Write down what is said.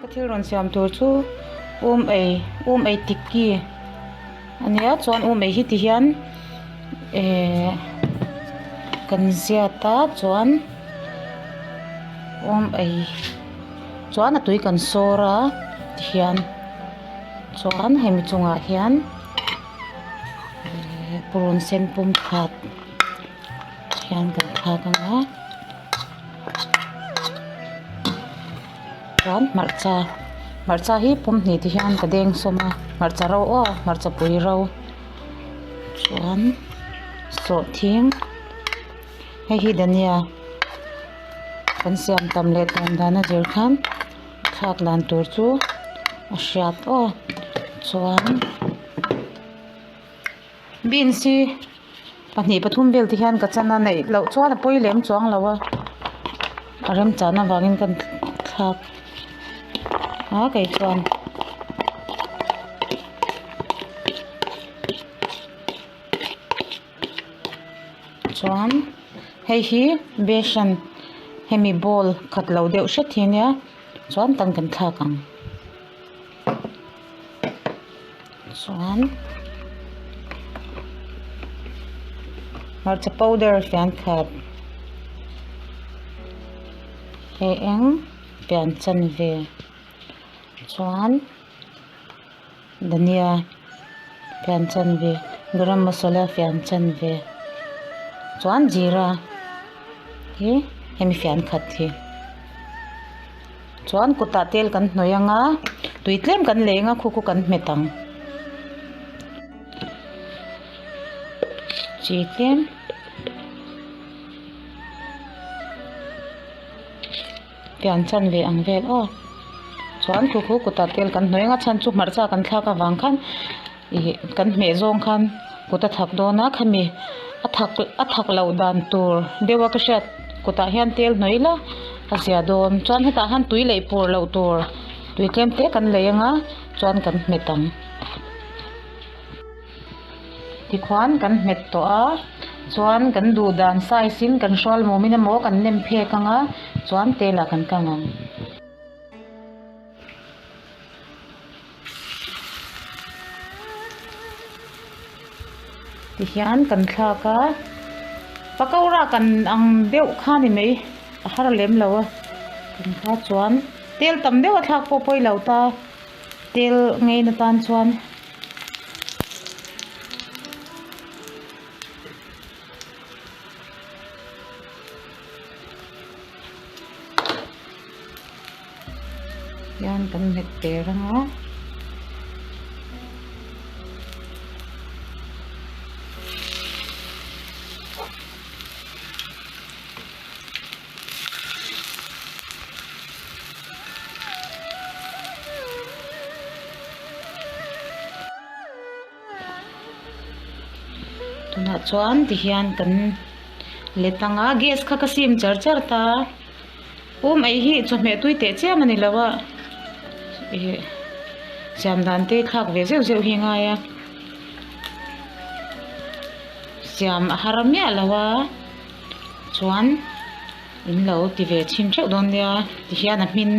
Ka thil rawn siam tur chu um ei um ei tikki a nia chuan um ei hi ti hian ehh kan ziat a chuan um ei chuan a tui kan sawr a tihian chuan hemi chungah hian ehh purun sen pum khat hian kan thlak ang a. Chuan hmarcha hmarcha hi pum hnih ti hian ka deng sawm a hmarcha ro aw hmarcha pui ro chuan sawhthing hei hi dhania kan siam tam leh tlem dan a zir khan thlak dan tur chu a hriat aw chuan beans hi. Pahnih pathum vel te hian ka chan a neih loh chuan a pawi lem chuang lo a a remchan avangin ka thlak a kei chuan. Chuan hei hi besan hemi bowl khat lo deuh hret hi ania chuan tan kan thlak ang. Chuan hmarcha powder fian khat he eng fian chanve chuan dhania fian chanve garam masala fian chanve chuan jeera hi hemi fian khat hi. Chuan kutah tel kan hnawih ang a tui tlem kan leng a khu khu kan hmet ang chi tlem pian chan ve ang vel aw chuan khu khu kutah tel kan hnawih ang a chhan chu hmarcha kan thlak avang khan ih kan hmeh zawng khan kut a thak dawn a khami a thak a thak loh dan tur deuh a ka hriat kutah hian tel hnawih ila a zia dawn chuan hetah hian tui leih pur loh tur tui tlem te kan lei anga chuan kan hmet ang tikhuan kan hmet tawh a chuan kan duh dan size in kan hrual mum in emaw kan nem phek anga chuan tel ah kan kang ang. Tihian kan thlak a pakora kan ang deuh kha ni mai a har lem lo a kan kha chuan tel tam deuh a thlak pawh pawi lo ta tel ngei na tan chuan. Hian kan hmet per ang a. Tunah chuan tihian kan let ang a gas kha ka sim char char ta um ei hi chawhmeh tui teh chiam a ni lo a ih siam dan te thlak ve zeuh zeuh hi a ngai a siam a har miah lo a chuan in lo ti ve chhin theuh dawn nia tihian a hmin.